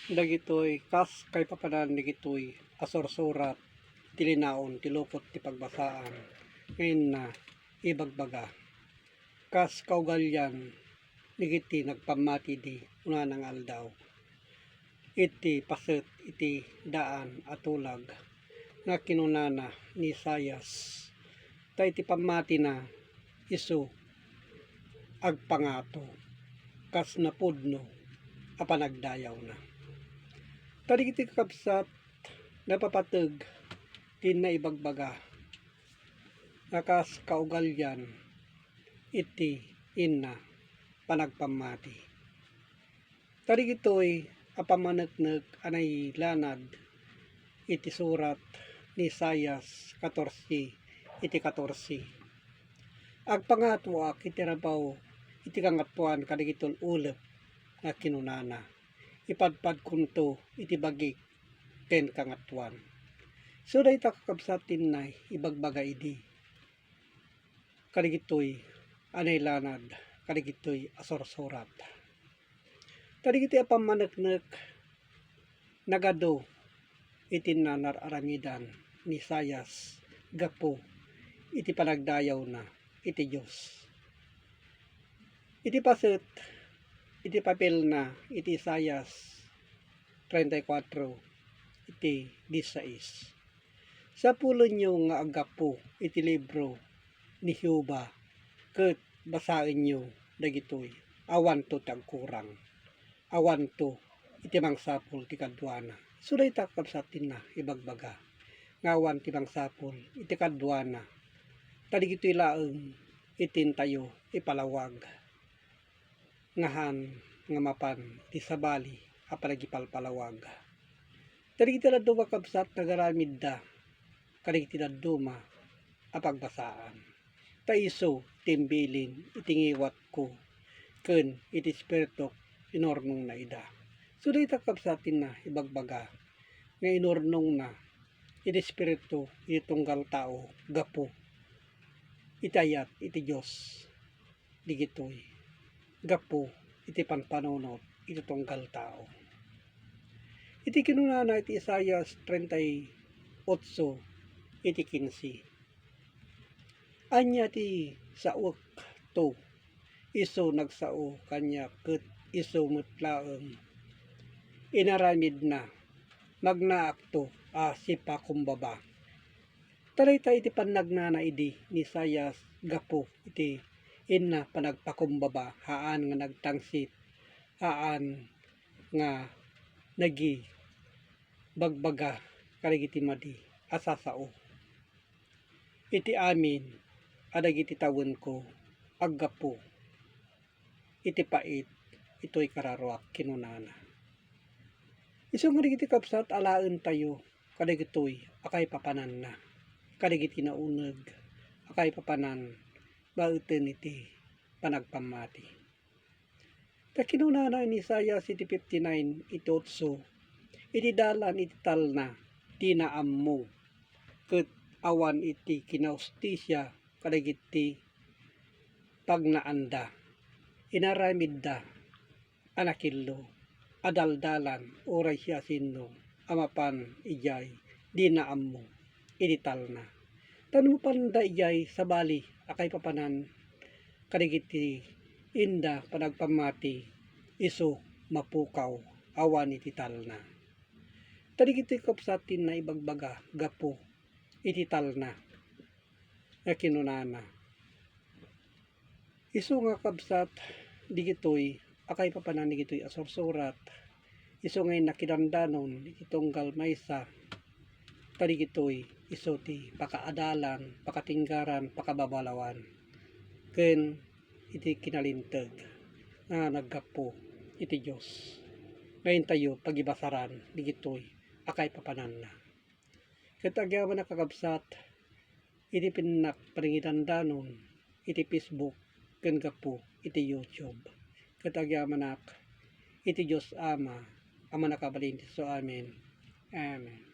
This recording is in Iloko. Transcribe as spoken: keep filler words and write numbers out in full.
Dagitoy kas kaipapanan dagitoy a sursurat ti linaon ti lukot ti pagbasaan nga inna ibagbaga. Kas kaugalian dagiti nagpammati idi unana nga aldaw, iti paset iti daan a tulag nga kinunana ni Isaias, ta iti pammatina isu agpangato kas napudno a panagdayawna. Ta dagiti kakabsat, napapateg ti inna ibagbaga nga kas kaugalian iti inna panagpammati. Ta dagitoy a pammaneknek a nailanad iti surat ni Isaias katorse iti katorse. Agpangatoak iti rabaw iti Kangatoan kadagiti ul-ulep nga kinunana, ipadpadkonto iti bagik ken kangatoan. So dayta, kakabsat, ti inna ibagbaga idi kadagitoy a nailanad kadagitoy a sursurat. Ta dagitoy a pammaneknek nagadu iti inna ar-aramidan ni Isaias gapu iti panagdayawna iti Dios. Iti paset, iti papelna iti Isaias treinta y cuatro iti disisais, sapulenyo nga aggapu iti libro ni Jehovah ket basaenyo dagitoy. Awanto ti agkurang, awanto iti mangsapul ti kaduana. So dayta, kakabsat, ti inna ibagbaga nga awan ti mangsapul iti kaduana, ta dagitoy laeng iti intayo ipalawag nga haan nga mapan iti sabali a panagipalpalawag. Ta dagiti dadduma, kakabsat, nagaramidda kadagiti dadduma a pagbasaan. Ta isu ti imbilin iti ngiwatko ken iti espirituk, inurnongna ida. So dayta, kakabsat, ti inna ibagbaga nga inurnongna iti espiritu iti tunggal tao gapu iti ayat iti Dios. Dagitoy gapu iti panpanunot iti tunggal tao. Iti kinunana iti Isaias treinta y ocho iti kinse, "Ania ti saokto? Isu nagsao kaniak ket isu met laeng inaramidna. Magnaakto a sipakumbaba." Ta dayta iti pannagnana idi ni Isaias gapu iti inna panagpakumbaba, haan nga nagtangsit, haan nga nagibagbaga kadagiti madi a sasao. "Iti amin a dagiti tawenko aggapu iti pait itoy kararuak," kinunana. Isu nga dagiti kabsat, alaentayo kadagitoy a kaipapananna, kadagiti nauneg a kaipapanan baeten iti panagpammati. Ta kinunana ni Isaias iti fifty-nine iti otso, "Iti dalan iti talna, dina ammo, ket awan iti kinahustisia kadagiti pagnaanda. Inaramidda a nakillo a daldalan uray siasino a mapan idiay dina ammo iti talna. Ta no mapanda idiay sabali a kaipapanan kadagiti inda panagpammati, isu mapukaw awan iti talna." Ta dagitoy kabsat ti inna ibagbaga gapu iti talna nga kinunana. Isu nga kabsat, dagitoy a kaipapanan dagitoy a sursurat, isu nga inna kidandanon iti tunggal maysa, ta dagitoy isu ti pakaadalan, pakatinggaran, pakababalawan, ken iti kinalinteg nga naggapu iti Dios. Nga intayo pagibasaran dagitoy a kaipapananna. Ket agyamanak, kakabsat, iti pinnak-, panangidandanon iti Facebook ken gapu iti YouTube. Ket agyamanak iti Dios Ama a Mannakabalin iti isu amin. Amen.